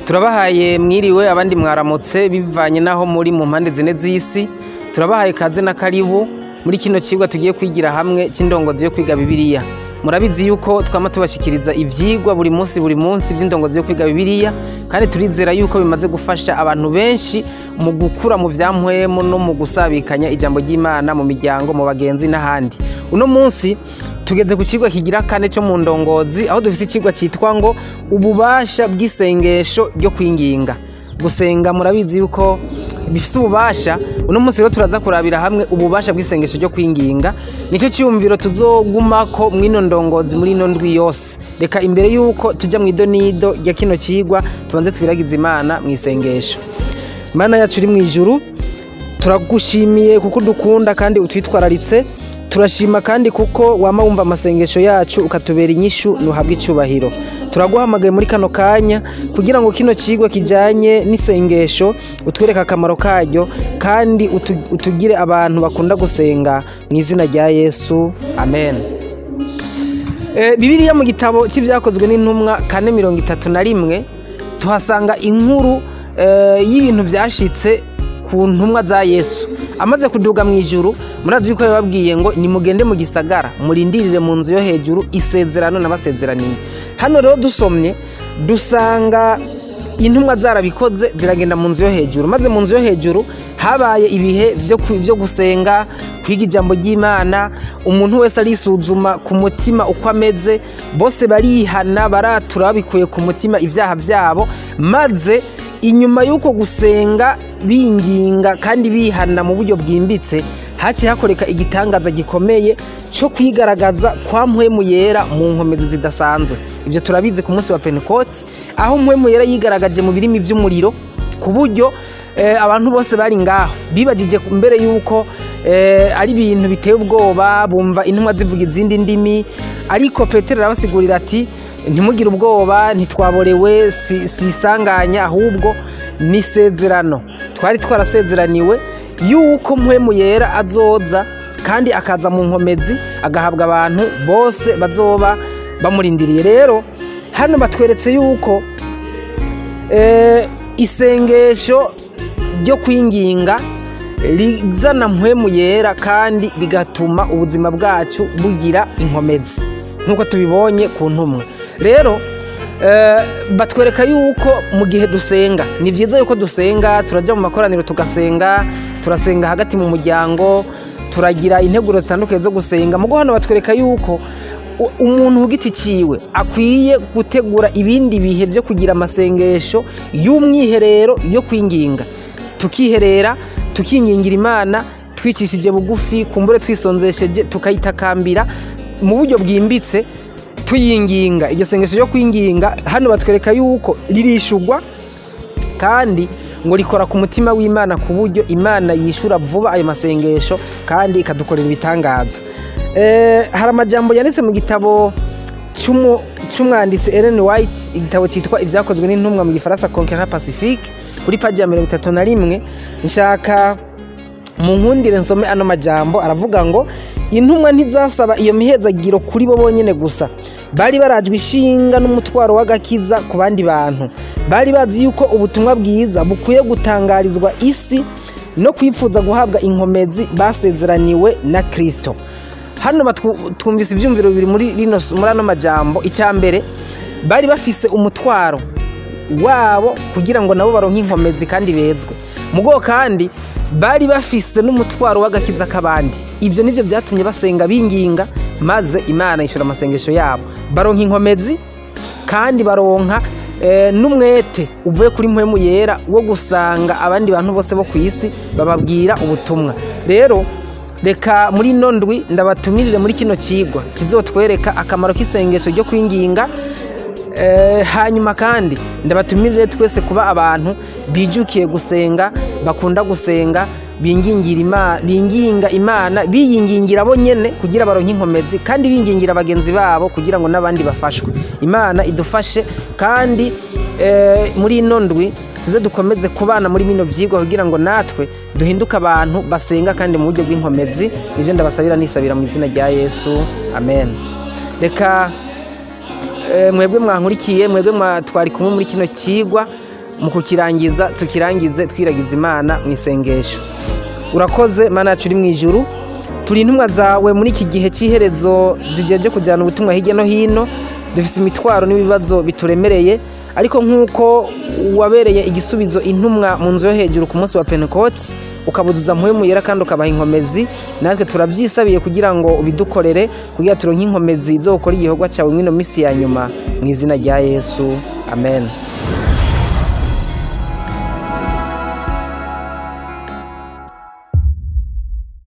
Turabahaye mwiriwe, abandi mwaramutse, bivanye naho muri mu mpande zine z'isi. Turabahaye kaze na karibu muri kino cigwa tugiye kwigira hamwe c'indongozi yo kwiga Bibiliya. Murabizi yuko twama tubashikiriza ivyigwa buri munsi buri munsi vy'indongozi yo kwiga Bibiliya, kandi turizera yuko bimaze gufasha abantu benshi mu gukura mu vya mpwemu no mu gusabikanya ijambo ry'Imana mu miryango, mu bagenzi n'ahandi. Uno munsi tugeze ku cigwa kigira kane co mu ndongozi, aho dufise icigwa citwa ngo ububasha bw'isengesho ryo kwinginga. Gusenga murabizi yuko bifise ububasha. Uno munsi rero turaza kurabira hamwe ububasha bw'isengesho ryo kwinginga. Nicyo cyumviro tuzogumako mw'ino ndongozi muri ino ndwi yose. Reka imbere yuko tujya mu idonido rya kino cigwa tubanze twiragize Imana mu isengesho. Mana yacu uri mu ijuru, turagushimiye kuko udukunda kandi utwitwararitse. Turashima kandi kuko wama wumva amasengesho yacu ukatubera inyishu, nuhabwa icubahiro. Turaguhamagaye muri kano kanya kugira ngo kino cigwa kijanye n'isengesho utwereke akamaro karyo, kandi utugire abantu bakunda gusenga, mu izina rya Yesu, amen. Bibiliya mu gitabo c'Ivyakozwe n'Intumwa 4:31 tuhasanga inkuru y'ibintu vyashitse ku ntumwa za Yesu amaze kuduga mu ijuru. Murazi yuko yababwiye ngo nimugende mu gisagara, murindirire mu nzu yo hejuru isezerano nabasezeraniye. Hano rero dusomye dusanga intumwa zarabikoze, ziragenda mu nzu yo hejuru, maze mu nzu yo hejuru habaye ibihe vyo gusenga, kwiga ijambo ry'Imana. Umuntu wese arisuzuma ku mutima uko ameze, bose barihana, baratura babikuye ku mutima ivyaha vyabo, maze inyuma y'uko gusenga binginga kandi bihana mu buryo bwimbitse, haciye hakoreka igitangaza gikomeye cyo kwigaragaza kwa Mpwemu Yera mu nkomezi zidasanzwe. Ivyo turabizi ku munsi wa Pentekote, aho Mpwemu Yera yigaragaje mu birimi vy'umuriro, ku buryo abantu bose bari ngaho bibajije mbere yuko ari ibintu biteye ubwoba, bumva intumwa zivuga izindi ndimi. Ariko Petero arabasigurira ati ntimugire ubwoba, ntitwaborewe, si isanganya, ahubwo ni isezerano twari twarasezeraniwe yuko Mpwemu Yera azoza kandi akaza mu nkomezi, agahabwa abantu bose bazoba bamurindiriye. Rero hano batweretse yuko isengesho ryo kwinginga rizana Mpwemu Yera kandi rigatuma ubuzima bwacu bugira inkomezi nk'uko tubibonye ku ntumwa. Rero batwereka yuko mu gihe dusenga, ni vyiza yuko dusenga, turaja mu makoraniro tugasenga, turasenga hagati mu muryango, turagira integuro zitandukanye zo gusenga. Mugo hano batwereka yuko umuntu ku giti ciwe akwiye gutegura ibindi bihe vyo kugira amasengesho y'umwiherero yo kwinginga, tukiherera tukingingira Imana twicishije bugufi, kumbure twisonzesheje, tukayitakambira mu buryo bwimbitse tuyinginga. Iryo sengesho ryo kwinginga hano batwereka yuko ririshugwa kandi ngo rikora ku mutima w'Imana, ku buryo Imana yishura vuba ayo masengesho kandi ikadukorera ibitangaza. Hari amajambo yanditse mu gitabo c'umwanditsi Ellen White, igitabo citwa Ivyakozwe n'Intumwa mu Gifaransa, Conquérant Pacifique, kuri paji ya 31. Nshaka mu nkundire nsome ano majambo. Aravuga ngo intumwa ntizasaba iyo mihezagiro kuri bo bonyene gusa, bari barajwe ishinga n'umutwaro w'agakiza ku bandi bantu. Bari bazi yuko ubutumwa bwiza bukwiye gutangarizwa isi no kwipfuza guhabwa inkomezi basezeraniwe na Kristo. Hano twumvise ivyumviro bibiri muri ano majambo. Icya mbere, bari bafise umutwaro wabo kugira ngo nabo baronke inkomezi kandi bezwe, mugo kandi bari bafise n'umutwaro w'agakiza k'abandi. Ibyo nivyo vyatumye basenga binginga, maze Imana yishura amasengesho yabo, baronka inkomezi kandi baronka n'umwete uvuye kuri Mpwemu Yera wo gusanga abandi bantu bose bo ku isi bababwira ubutumwa. Rero reka muri ino ndwi ndabatumirire muri kino cigwa kizotwereka akamaro k'isengesho ryo kwinginga. Hanyuma kandi ndabatumirire twese kuba abantu bijukiye gusenga, bakunda gusenga, binginga Imana, biyingingira bo nyene kugira baronke inkomezi, kandi bingingira bagenzi babo kugira ngo n'abandi bafashwe. Imana idufashe kandi muri ino ndwi tuze dukomeze kubana muri bino vyigwa kugira ngo natwe duhinduke abantu basenga kandi mu buryo bw'inkomezi. Nivyo ndabasabira nisabira mu izina rya Yesu, amen. Reka mwebwe mwankurikiye, mwebwe twari kumwe muri kino cigwa, Mu kukirangiza, tukirangize twiragiza Imana mu isengesho. Urakoze Mana yacu uri mu ijuru. Turi intumwa zawe muri iki gihe cy'iherezo zigejeje kujyana ubutumwa hirya no hino. Dufite imitwaro n'ibibazo bituremereye, ariko nk'uko wabereye igisubizo intumwa mu nzu yo hejuru ku munsi wa Pentekoti, ukabuzuza Mpwemu Yera kandi ukabaha inkomezi, natwe turabyisabiye kugira ngo ubidukorere, kugira turonke inkomezi zo gukora igikorwa cyawe mw'ino minsi ya nyuma. Mu izina rya Yesu, amen.